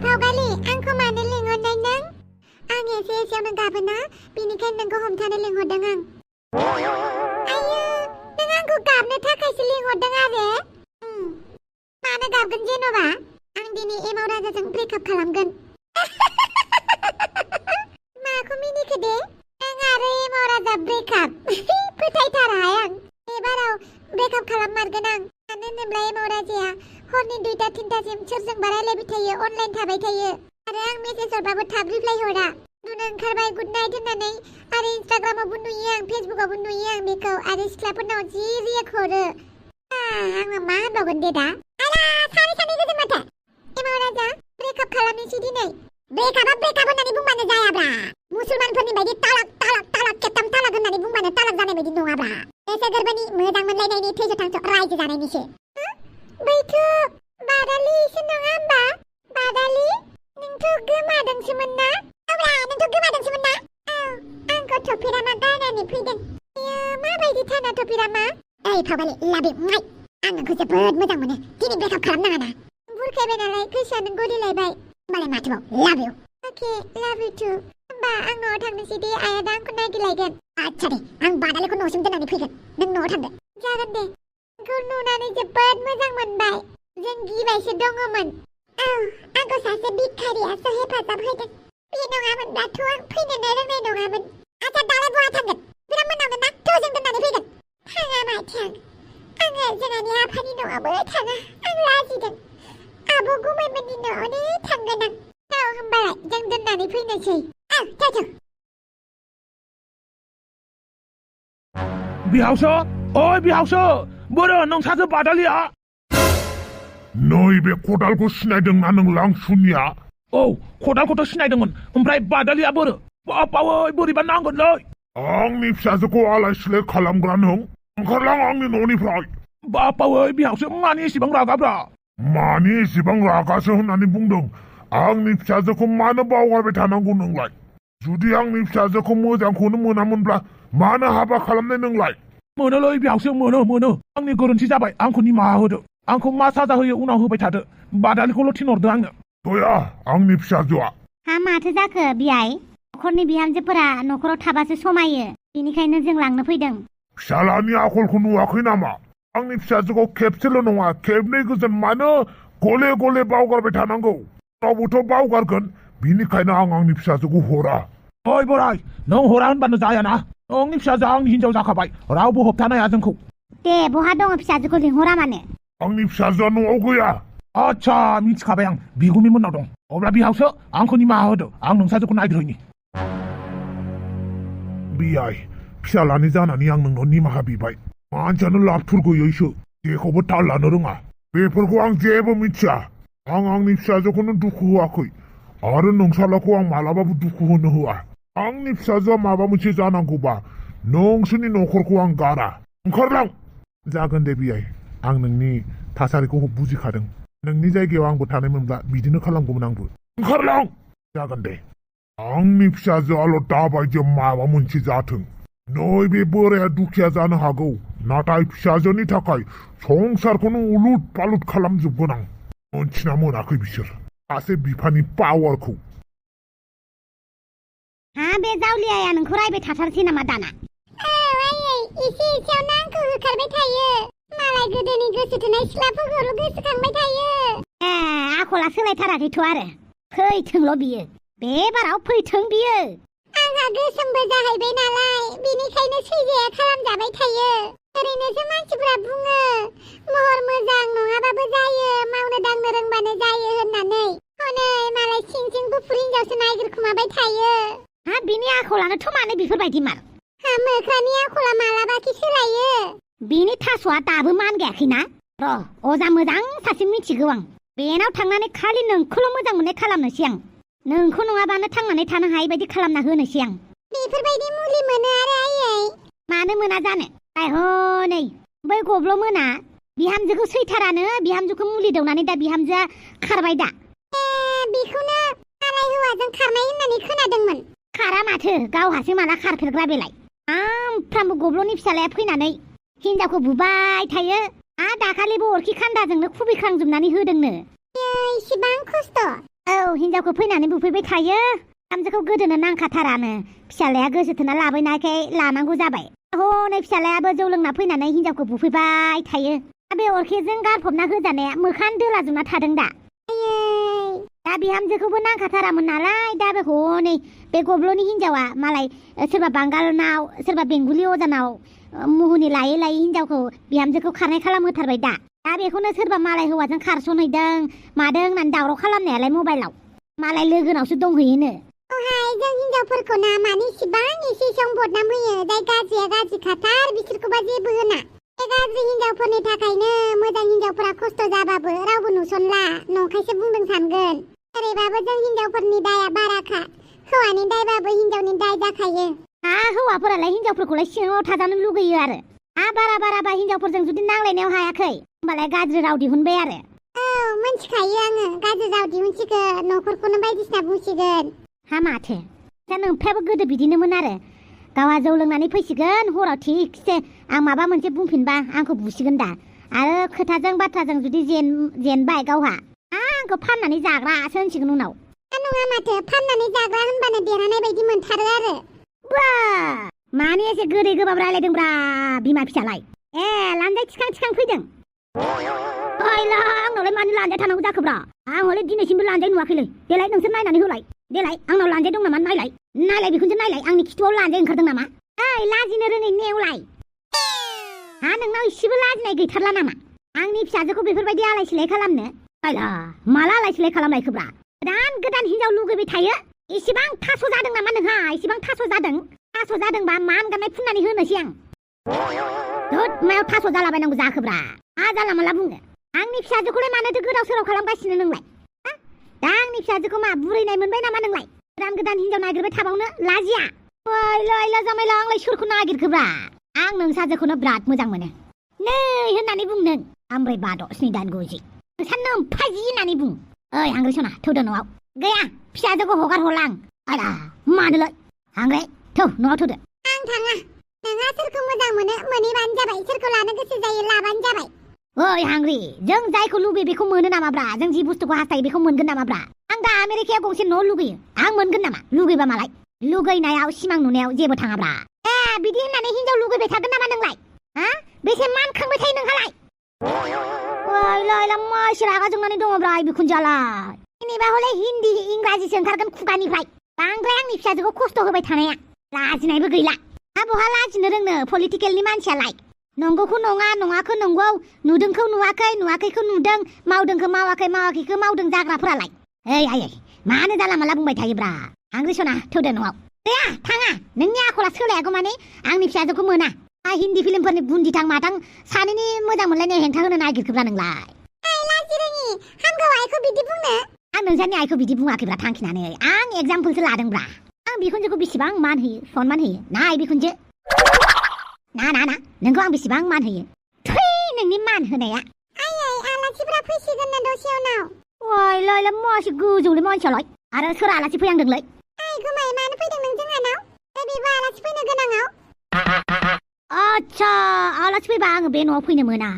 फावगालि आंखौ मानो लिंहरनाय नों? आं एसे एसेयावनो गाबोना बेनिखायनो नोंखौ हमथानो लिंहरदों आं। आयो नों आंखौ गाबनो थाखायसो लिंहरदों आरो? मानो गाबगोन जेन'बा? आं दिनै एमाव राजाजों ब्रेकआप खालामगोन। माखौ मिनिखो दे? नों आरो एमाव राजा ब्रेकआप? फोथायथाराहाय आं। एबाराव ब्रेकआप खालाममारगोन आं। मानो होनोब्ला एमाव राजाया हरनि 2-3सिम सोरजोंबा रायलायबाय थायो, अनलाइन थाबाय थायो। आरो आं मेसेज हरबाबो थाब रिप्लाय हरा। उन्दुनो ओंखारबाय गुड नाइट होननानै आरो इन्स्टाग्रामावबो नुयो आं, फेसबुकावबो नुयो आं बेखौ आरो सिख्लाफोरनाव जि रियेक्ट हरो। आङो मा होनबावगोन दे दा? आला सानै गोजोन माथो। एमाव राजा ब्रेकआप खालामनोसै दिनै। ब्रेकआपा ब्रेकआप होननानै बुंबानो जायाब्रा। मुसलमानफोरनि बायदि तालाक खेबथाम तालाक होननानै बुंबानो तालाक जानाय बायदि नङाब्रा। एसे गोरबोनि मोजां मोनलायनायनि थैस' थांस' रायजो जानायनिसो। बैथ' बादालिसो नङा होमबा? बादालि नोंथ' गोमादोंसोमोन ना? औब्रा नोंथ' गोमादोंसोमोन ना? औ आंखौ थफिरामा गारनानै फैदों। माबायदि थाना थफिरामा? ओइ फावगालि लाबे माइ आं नोंखौ जोबोद मोजां मोनो। दिनै ब्रेकआप खालामनाङा ना? बुरखायबाय नालाय गोसोआनो गलिलायबाय। होमबालाय माथोबाव लाभ इउ। अके लाभ इउ टु। होमबा आं न'आव थांनोसै दे, आइया दा आंखौ नागिरलायगोन। आच्छा दे आं बादालिखौ न'सिम दोननानै फैगोन, नों न'आव थांदो। जागोन दे। नोंखौ नुनानै जोबोद मोजां मोनबाय। जों गिबायसो दङमोन। औ आंखौ सासे भिखारियासो हेफाजाब होदों। बे नङामोनब्लाथ' आं फैनोनो रोंनाय नङामोन। आच्छा दालाय बहा थांगोन? बिराद मोनावगोन ना? थ' जों दोननानै फैगोन। थाङा माथो आङो जोंहानि आफानि न'आवबो थाङा। आं लाजिदों। आब' गुमैमोननि न'आवनो थांगोन आं। औ होमबालाय जों दोननानै फैनोसै। औ थाथ'। बिहावसो ओइ बिहावसो बोरो नोंसासो बादालिया? नैबे खदालखौ सिनायदोंना नों लांसुनिया? औ खदालखौथ' सिनायदोंमोन, ओमफ्राय बादालिया बोरो? बापावै बोरैबा नांगोनलै। आंनि फिसाजोखौ आलाय सिलाय खालामग्रा नों ओंखारलां आंनि न'निफ्राय। बापावै बिहावसो मानि एसेबां रागाब्रा? मानि एसेबां रागासो होननानै बुंदों? आंनि फिसाजोखौ मानो बावगारबाय थानांगौ नोंलाय? जुदि आंनि फिसाजोखौ मोजांखौनो मोनामोनब्ला मानो हाबा खालामनाय नोंलाय? मोनोलै बिहावसो मोनो। आंनि गोरोन्थि जाबाय, आंखौ निमाहा होदो। आंखौ मा साजा होयो उनाव होबाय थादो। बादालिखौल' थिनहरदो आंनो। दया आंनि फिसाजोआ। हा माथो जाखो बियाय? न'खरनि बिहामजोफोरा न'खराव थाबासो समायो, बेनिखायनो जों लांनो फैदों। फिसालानि आखलखौ नुवाखै नामा? आंनि फिसाजोखौ खेबसेल' नङा खेबनै गोजोन मानो गले गले बावगारबाय थानांगौ? रावबोथ' बावगारगोन, बिनिखायनो आं आंनि फिसाजोखौ हरा। ओइ बोराय नों हरा होनबानो जायाना। नोंनि फिसाजोआ आंनि हिनजाव जाखाबाय, रावबो होबथानो हाया जोंखौ। दे बहा दङ फिसाजोखौ लिंहरा मानो? आंनि फिसाजोआ न'आव गैया। आच्छा मिथिखाबाय आं, बिगुमै मोननाव दं। अब्ला बिहावसो आंखौ निमाहा होदो, आं नोंसाजोखौ नायग्रोनि। बियाय फिसालानि जानानै आं नोंनाव निमाहा बिबाय। मानसियानो लाबथुर गैयैसो, जेखौबो थाल लानो रोङा। बेफोरखौ आं जेबो मिथिया। आं आंनि फिसाजोखौनो दुखु होआखै आरो नोंसालाखौ आं मालाबाबो दुखु होनो होआ। आंनि फिसाजोआ माबा मोनसे जानांगौबा नोंसोरनि न'खरखौ आं गारा। ओंखारलां। जागोन दे बियाय, आं नोंनि थासारिखौ बुजिखादों। नोंनि जायगायाव आंबो थानायमोनब्ला बिदिनो खालामगौमोन आंबो। ओंखारलां। जागोन दे। आंनि फिसाजोआल' दाबायदियाव माबा मोनसे जाथों। नैबे बोराया दुखिया जानो हागौ, नाथाय फिसाजोनि थाखाय संसारखौनो उलुट पालुट खालामजोबगोन आं। मोनथिना मोनाखै बिसोर सासे बिफानि पावारखौ। हा बे जावलियाया नोंखौ रायबाय थाथारसै नामा दाना? औ आयै एसे एसेयावनो आंखौ होखारबाय थायो। मालाय गोदोनि गोसो थोनाय सिख्लाफोरखौल' गोसोखांबाय थायो। आखला सोलायथाराखैथ' आरो फैथोंल' बियो, बे बाराव फैथों बियो। आंहा गोसोमबो जाहैबाय नालाय, बेनिखायनो सैजाया खालामजाबाय थायो। ओरैनोसो मानसिफ्रा बुङो महर मोजां नङाबाबो जायो, मावनो दांनो रोंबानो जायो होननानै। हनै मालाय सिं सिं गुफुर हिनजावसो नागिरखुमाबाय थायो। हा बिनि आखलानोथ' मानो बेफोरबायदि मार? हा मोख्रानि आखला मालाबाखि सोलायो। बिनि थास'आ दाबो मान गायाखैना? र' अजा मोजां सासे मिथिगौ आं, बेनाव थांनानै खालि नोंखौल' मोजां मोननाय खालामनोसै आं। नोंखौ नङाबानो थांनानै थानो हायै बायदि खालामना होनोसै आं। बेफोरबायदि मुलि मोनो आरो आयै? मानो मोना जानो? हनै बै गब्ल' मोना बिहामजोखौ सैथारानो, बिहामजोखौ मुलि दौनानै दा बिहामजोआ खारबाय दा। बेखौनो मालाय हौवाजों खारनाय होननानै खोनादोंमोन। खारा माथो, गावहासो माला खारफेरग्रा बेलाय। सानफ्रामबो गब्ल'नि फिसालाया फैनानै हिनजावखौ बुबाय थायो। दाखालिबो अरखि खान्दाजोंनो खुबैख्रांजोबनानै होदोंनो। इसिबां खस्थ'? औ हिनजावखौ फैनानै बुफैबाय थायो बिहामजोखौ गोदोनो नांखाथारानो फिसालाया गोसो थोना लाबोनायखाय लानांगौ जाबाय हनै फिसालायाबो जौ लोंना फैनानै हिनजावखौ बुफैबाय थायो बे अरखेजों गारफबना होजानाया मोखां दोलाजोबना थादों दा दा बिहामजोखौबो नांखाथारामोन नालाय दा बे हनै बे गब्ल'नि हिनजावा मालाय सोरबा बांगालनाव सोरबा बेंगुलि अजानाव मुहुनि लायै लायै हिनजावखौ बिहामजोखौ खारनाय खालामहोथारबाय दा बेखौनो सोरबा मालाय हौवाजों खारस'नहैदों मादों होननानै दावराव खालामनायालाय मबाइलाव मालाय लोगोनावसो दंहैयोनो जों हिनजावफोरखौ ना मानो इसेबां एसे बदनाम होयो जाय गाज्रिया गाज्रि खाथार बिसोरखौबा जेबो होना बे गाज्रि हिनजावफोरनि थाखायनो मोजां हिनजावफोरा खस्थ' जाबाबो रावबो नुसनला नंखायसो बुंदों सानगोन ओरैबाबो जों हिनजावफोरनि दाया बाराखा हौवानि दायबाबो हिनजावनि दाय जाखायो हौवाफोरालाय हिनजावफोरखौलाय सिङाव थाजानो लुगैयो आरो बारा हिनजावफोरजों जुदि नांलायनायाव हायाखै होमबालाय गाज्रि राव दिहुनबाय आरो मिन्थिखायो आङो गाज्रि राव दिहुनसिगोन न'खरखौनो बायदिसिना बुंसिगोन माथो दा नोंफ्राबो गोदो बिदिनोमोन आरो गावहा जौ लोंनानै फैसिगोन हराव थिगसे आं माबा मोनसे बुंफिनबा आंखौ बुसिगोन दा आरो खोथाजों बाथ्राजों जुदि जेनबाय गावहा आंखौ फाननानै जाग्रासो होनसिगोन उनाव नङा माथो फाननानै जाग्रा होनबानो देरहानाय बायदि मोनथारो आरो माने एसे गोदै गोबाब रायलायदोंब्रा बिमा फिसालाय लानजाय थिखां फैदों आंनावलाय मानो लानजाय थानांगौ जाखोब्रा आं हले दिनैसिमबो लानजाय नुवाखैलै देलाय नोंसोर नायनानै होलाय देलाय आंनाव लानजाय दं नामा नायलाय बेखौसो नायलाय आंनि खिथुआव लानजाय ओंखारदों नामा लाजिनो रोङै नेवलाय नोंनाव इसेबो लाजिनाय गैथारला नामा आंनि फिसाजोखौ बेफोरबायदि आलाय सिलाय खालामनो माला आलाय सिलाय खालामलायखोब्रा गोदान हिनजाव लुगैबाय थायो इसेबां थास' जादों नामा नोंहा इसेबां थास' जादोंबा मान गाननाय फुननानै होनोसै आं मायाव थास' जालाबायनांगौ जाखोब्रा जाला माला बुङो आंनि फिसाजोखौलाय मानोथो गोदाव सोराव खालामगासिनो नोंलाय दा आंनि फिसाजोखौ मा बुरैनाय मोनबाय नामा नोंलाय गोदान हिनजाव नागिरबाय थाबावनो लाजिया जामायला आंलाय सोरखौ नागिरखोब्रा आं नोंसाजोखौनो बिराद मोजां मोनो नै होननानै बुंदों ओमफ्राय बाद' 789 नोंसानो फाजि होननानै बुं हांग्रे सना थौदो न'आव गैया फिसाजोखौ हगार हरलां मानोलाय हांग्रे थौ न'आव थौदो आं थाङा नोंहा सोरखौ मोजां मोनो मोनहैबानो जाबाय सोरखौ लानो गोसो जायो लाबानो जाबाय हांग्रि जों जायखौ लुबैयो बेखौ मोनो नामाब्रा जों जि बुस्थुखौ हास्थायो बेखौ मोनगोन नामाब्रा आं दा आमेरिकायाव गंसे न' लुगैयो आं मोनगोन नामा लुगैबा मालाय लुगैनायाव सिमां नुनायाव जेबो थाङाब्रा बिदि होननानै हिनजाव लुगैबाय थागोन नामा नोंलाय बेसे मानखांबाय थायो नोंहालाय मासे रागा जोंनानै दङब्रा बिखुनजोआलाय जेनेबा हले हिन्दी इंराजिसो ओंखारगोन खुगानिफ्राय बांद्राय आंनि फिसाजोखौ खस्थ' होबाय थानाया लाजिनायबो गैला बहा लाजिनो रोंनो पलिटिकेलनि मानसियालाय नंगौखौ नङा नङाखौ नंगौ नुदोंखौ नुवाखै नुवाखैखौ नुदों मावदोंखौ मावाखै मावाखैखौ मावदों जाग्राफोरालाय मानो जाला माला बुंबाय थायोब्रा हांग्रि सना थौदो न'आव गैया थाङा नोंनि आखला सोलायागौ माने आंनि फिसाजोखौ मोना हिन्दी फिल्मफोरनि बुन्दिथां माथां सानैनि मोजां मोनलायनाय हेंथा होनो नागिरखोब्रा नोंलाय लाजि रोङि हामगौ आइखौ बिदि बुंनो आं नोंसानि आइखौ बिदि बुङाखैब्रा थांखिनानै आं एगजामपोलसो लादोंब्रा आं बिखुनजोखौ बेसेबां मान होयो सनमान होयो नाय बिखुनजो ना नोंखौ आं बेसेबां मान होयो थै नोंनि मान होनाया आलासिफोरा फैसिगोन ना दसे उनाव मासे गोजौलै मानसियालाय आरो सोर आलासि फैनांदोंलै गोमाय मानो फैदों नों जोंहानाव बेबो आलासि फैनो गोनाङाव आच्छा आलासि फैबा आङो बे न'आव फैनो मोना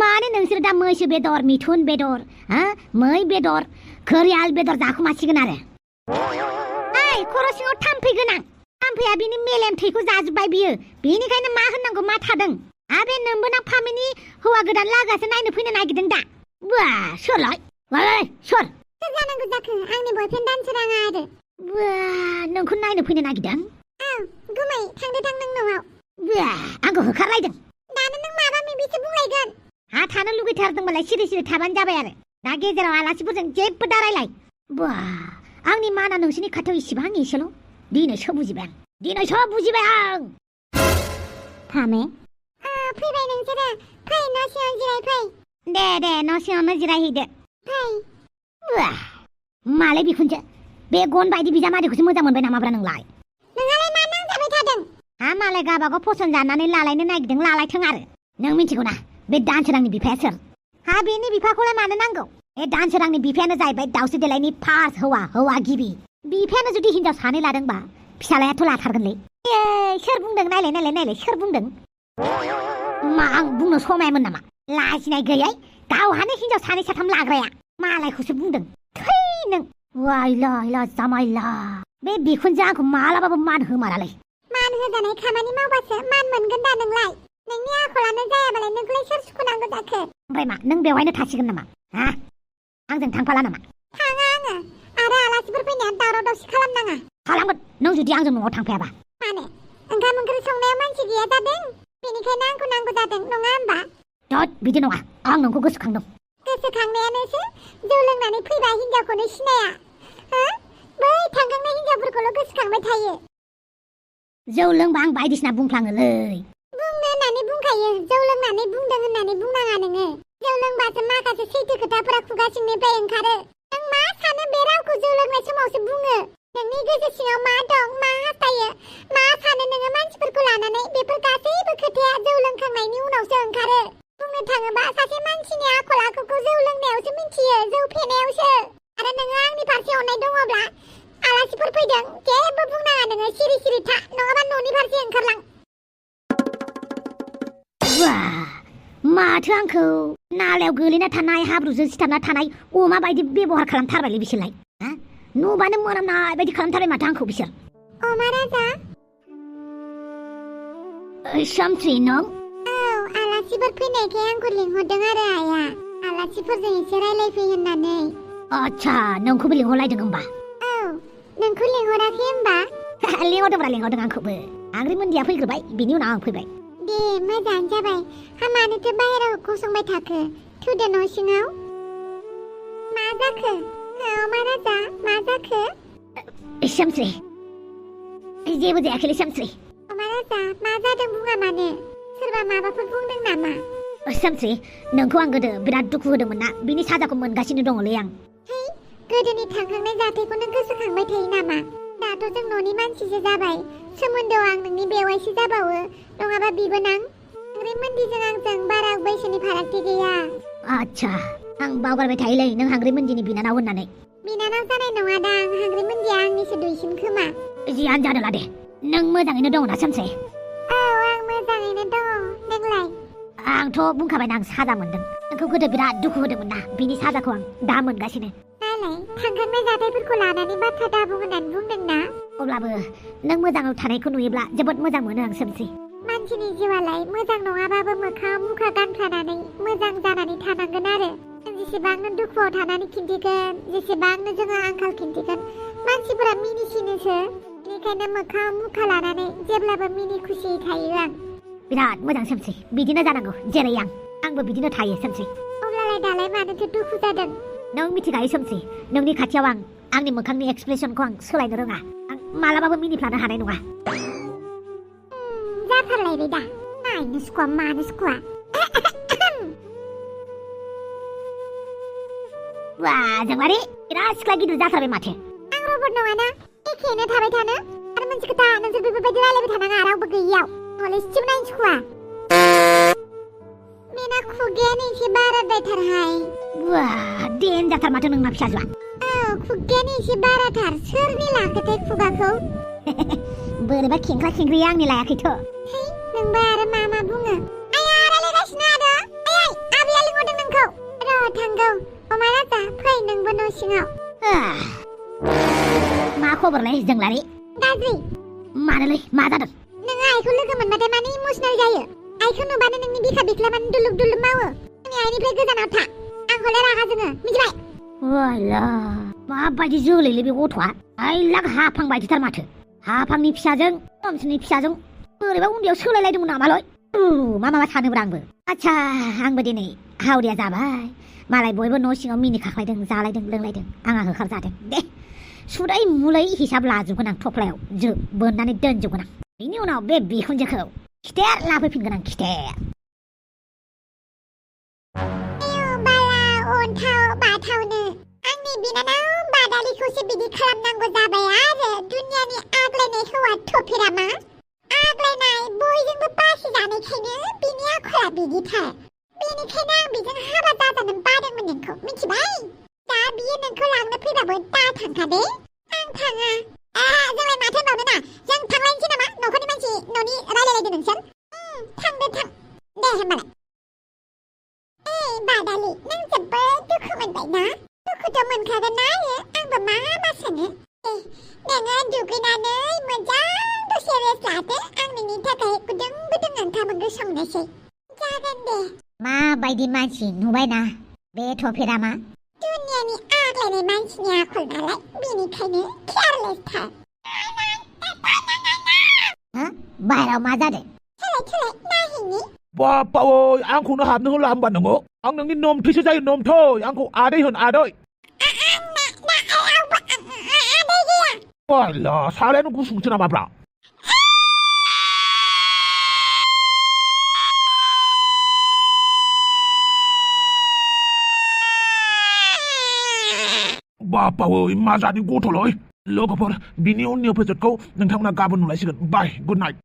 माने नोंसोर दा मैसो बेदर मिथुन बेदर मै बेदर घरियाल बेदर जाखुमासिगोन आरो खर' सिङाव थाम्फै गोनां थाम्फैया बिनि मेलेम थैखौ जाजोब्बाय बियो बेनिखायनो मा होननांगौ मा थादों बे नोंबोना फामिनि हौवा गोदान लागासो नायनो फैनो नागिरदों दा सोरलाय सोर जानांगौ जाखो आंनि बयफ्रेन्ड दानसो राङा आरो नोंखौ नायनो फैनो नागिरदों गुमै थांदो नों न'आव आंखौ होखारलायदों दानो नों माबा माबिसो बुंलायगोन थानो लुगैथारदोंबालाय सिरि थाबानो जाबाय आरो दा गेजेराव आलासिफोरजों जेबो दारायलाय आंनि माना नोंसोरनि खाथियाव इसेबां एसेल' दिनैसो बुजिबाय आं फामे फैबाय नोंसोरो फै न' सिङाव जिरायफै दे न' सिङावनो जिरायहैदो फै मालाय बिखुनजो बे गन बायदि बिजामादैखौसो मोजां मोनबाय नामाब्रा नोंलाय नोंहालाय मा नांजाबाय थादों मालाय गाबागाव फसन जानानै लालायनो नागिरदों लालायथों आरो नों मिथिगौ ना बे दानसोरांनि बिफाया सोर बेनि बिफाखौलाय मानो नांगौ बे दानसोरांनि बिफायानो जाहैबाय दाउस्रि देलायनि फार्स्ट हौवा गिबि बिफायानो जुदि हिनजाव सानै लादोंबा फिसालायाथ' लाथारगोनलै सोर बुंदों नायलाय सोर बुंदों मा आं बुंनो समायमोन नामा लाजिनाय गैयै गावहानो हिनजाव सानै साथाम लाग्राया मालायखौसो बुंदों थै नों वाइला जामाइला बे बिखुनजो आंखौ मालाबाबो मान होमारालै मान होजानाय खामानि मावबासो मान मोनगोन दा नोंलाय नोंनि आखलानो जायाबालाय नोंखौलाय सोर सुखुनांगौ जाखो ओमफ्राय मा नों बेवहायनो थासिगोन नामा हा आंजों थांफाला नामा थाङा आङो आरो आलासिफोर फैनाया दावराव दावसि खालामनाङा खालामगोन नों जुदि आंजों न'आव थांफायाबा मानो ओंखाम ओंख्रि संनायाव मानसि गैया जादों बेनिखायनो आंखौ नांगौ जादों नङा होमबा थोद बिदि नङा आं नोंखौ गोसोखांदों गोसोखांनायानोसो जौ लोंनानै फैबा हिनजावखौनो सिनाया हो बै थांखांनाय हिनजावफोरखौल' गोसोखांबाय थायो जौ लोंबा आं बायदिसिना बुंफ्लाङोलै बुंनो होननानै बुंखायो जौ लोंनानै बुंदों होननानै बुंनाङा नोङो जौ लोंबासो माखासे सैथो खोथाफोरा खुगा सिंनिफ्राय ओंखारो नों मा सानो बे रावखौ जौ लोंनाय समावसो बुङो नोंनि गोसो सिङाव मा दं मा हास्थायो मा सानो नोङो मानसिफोरखौ लानानै बेफोर गासैबो खोथाया जौ लोंखांनायनि उनावसो ओंखारो बुंनो थाङोबा सासे मानसिनि आखल आखुखौ जौ लोंनायावसो मिथियो जौ फेनायावसो आरो नोङो आंनि फारसे अननाय दङब्ला आलासिफोर फैदों जेबो बुंनाङा नोङो सिरि सिरि था नङाबा न'नि फारसे ओंखारलां माथो आंखौ नालायाव गोलैना थानाय हाब्रुजों सिथाबना थानाय अमा बायदि बेबहार खालामथारबायलै बिसोरलाय नुबानो मोनामनाय बायदि खालामथारबाय माथो आंखौ बिसोर अमाराजा समस्रि नों आलासिफोर फैनायखाय आंखौ लिंहरदों आरो आइया आलासिफोरजों एसे रायलायफै होननानै आच्छा नोंखौबो लिंहरलायदों होमबा औ नोंखौ लिंहराखै होमबा लिंहरदों आंखौबो आंग्रिमोनदिया फैग्रोबाय बिनि उनाव आं फैबाय दे मोजाङानो जाबाय मानोथो बाहेरायाव गसंबाय थाखो थुदो न' सिङाव मा जाखो अमाराजा मा जाखो समस्रि जेबो जायाखैलै समस्रि अमाराजा मा जादों बुङा मानो सोरबा माबाफोर बुंदों नामा समस्रि नोंखौ आं गोदो बिराद दुखु होदोंमोन ना बिनि साजाखौ मोनगासिनो दङलै आं गोदोनि थांखांनाय जाथायखौनो गोसोखांबाय थायो नामा दाथ' जों न'नि मानसिसो जाबाय सोमोन्दोआव आं नोंनि बेवाइसो जाबावो नङाबा बिबोनां हांग्रिमोनदिजों आंजों बारा बैसोनि फारागथि गैया आच्छा आं बावगारबाय थायोलै नों हांग्रिमोनदिनि बिनानाव होननानै बिनानाव जानाय नङा दां हांग्रिमोनदिया आंनिसो दुइसिन खोमा जियानो जादोंला दे नों मोजाङैनो दङ ना समस्रि औ आं मोजाङैनो दङ नोंलाय आंथ' बुंखाबायना आं साजा मोनदों नोंखौ गोदो बिराद दुखु होदोंमोन ना बिनि साजाखौ आं दा मोनगासिनो नालाय थांखांनाय जाथायफोरखौ लानानै बाथ्रा दाबुं होननानै बुंदों ना अब्लाबो नों मोजाङाव थानायखौ नुयोब्ला जोबोद मोजां मोनो आं समस्रि मानसिनि जिउआलाय मोजां नङाबाबो मोखाङाव मुखा गानफ्लानानै मोजां जानानै थानांगोन आरो जों जेसेबांनो दुखुआव थानानै खिन्थिगोन जेसेबांनो जोङो आंखाल खिन्थिगोन मानसिफोरा मिनिसिनोसो बेनिखायनो मोखाङाव मुखा लानानै जेब्लाबो मिनि खुसियै थायो आं बिराद मोजां समस्रि बिदिनो जानांगौ जेरै आंबो बिदिनो थायो समस्रि अब्लालाय दालाय मानोथो दुखु जादों नों मिथिखायो समस्रि नोंनि खाथियाव आंनि मोखांनि एक्सप्रेसनखौ आं सोलायनो रोङा आं मालाबाबो मिनिफ्लानो हानाय नङा जाथारलायबाय दा नायनो सुखुवा मानो सुखुवा वा जोंलारि बिराद सिख्ला गिदिर जाथारबाय माथो आं रबट नङाना एखेनो थाबाय थानो आरो मोनसे खोथा नोंसोर बेफोरबायदि रायलायबाय थानाङा रावबो गैयियाव नलेज सिम नायनो सुखुवा बेना खुगायानो एसे बाराद्रायथारहाय वा देनजारथार माथो नोंना फिसाजोआ खुगायानो एसे बाराथार सोरनि लाखोथाय खुगाखौ बोरैबा खेंख्रा खेंख्रि आंनि लायाखैथ' नोंबा आरो मा बुङो आया रायलायगासिनो आरो आयै आबैया लिंहरदों नोंखौ र' थांगौ अमाराजा फै नोंबो न' सिङाव मा खबरलै जोंलारि गाज्रि मानोलै मा जादों नोङो आइखौ लोगो मोनबाथाय माने इमोसनेल जायो आइखौ नुबानो नोंनि बिखा बिख्ला माने दुलुब दुलुब मावो आंनि आइनिफ्राय गोजानाव था आंखौलाय रागा जोङो मिथिबाय वाला माबायदि जोलैलै बे गथ'आ आइलाक हाफां बायदिथार माथो हाफांनि फिसाजों समस्रिनि फिसाजों बोरैबा उन्दैयाव सोलायलायदोंमोन नामालै मा सानोब्रा आंबो आच्छा आंबो दिनै हावरिया जाबाय मालाय बयबो न' सिङाव मिनि खाख्लायदों जालायदों लोंलायदं आंहा होखारजादों दे सुदै मुलै हिसाब लाजोबगोन आं थफ्लायाव बोननानै दोनजोबगोन आं बिनि उनाव बे बिखुनजोखौ खिथेर लाफैफिनगोन आं खिथेर अन्थाव बाथावनो आंनि बिनानाव बादालिखौसो बिदि खालामनांगौ जाबाय आरो दुनियानि आग्लायनाय हौवा थफेरामा आग्लायनाय बयजोंबो बासि जानायखायनो बिनि आखला बिदिथार बेनिखायनो आं बेजों हाबा जाजानो बादोंमोन नोंखौ मिथिबाय दा बियो नोंखौ लांनो फैबाबो दा थांखा दे आं थाङा जोंलाय माथो होनबावनो ना जों थांलायनोसै नामा न'खरनि मानसि न'नि रायलायलायदो नोंसोर थांदो थां दे होमबालाय बादालि नों जोबोद दुखु मोनबाय ना दुखुथ' मोनखागोन ना आंबो मा दुगैनानै मोजां दसे रेस्ट लादो आं नोंनि थाखाय गुदुं गुदुं ओंखाम ओंख्रि संनोसै जागोन दे माबायदि मानसि नुबायना बे थफेरामा दुनियानि आग्लायनाय मानसिनि आखल नालाय बेनिखायनो केयारलेसथार बाहेराव मा जादों सोलाय नायहैनि बाप्पा ओइ आंखौनो हाबनो होला होमबा नोङो आं नोंनि नमथैसो जायो नमथै आंखौ आदै होन आदै आदै गैया बायला सालायानो गुसुंसो नामाब्रा बाप्पा ओइ मा जानि गथ'लै लोगोफोर बिनि उननि एपिसडखौ नोंथांमोना गाबोन नुलायसिगोन बाय गुड नाइट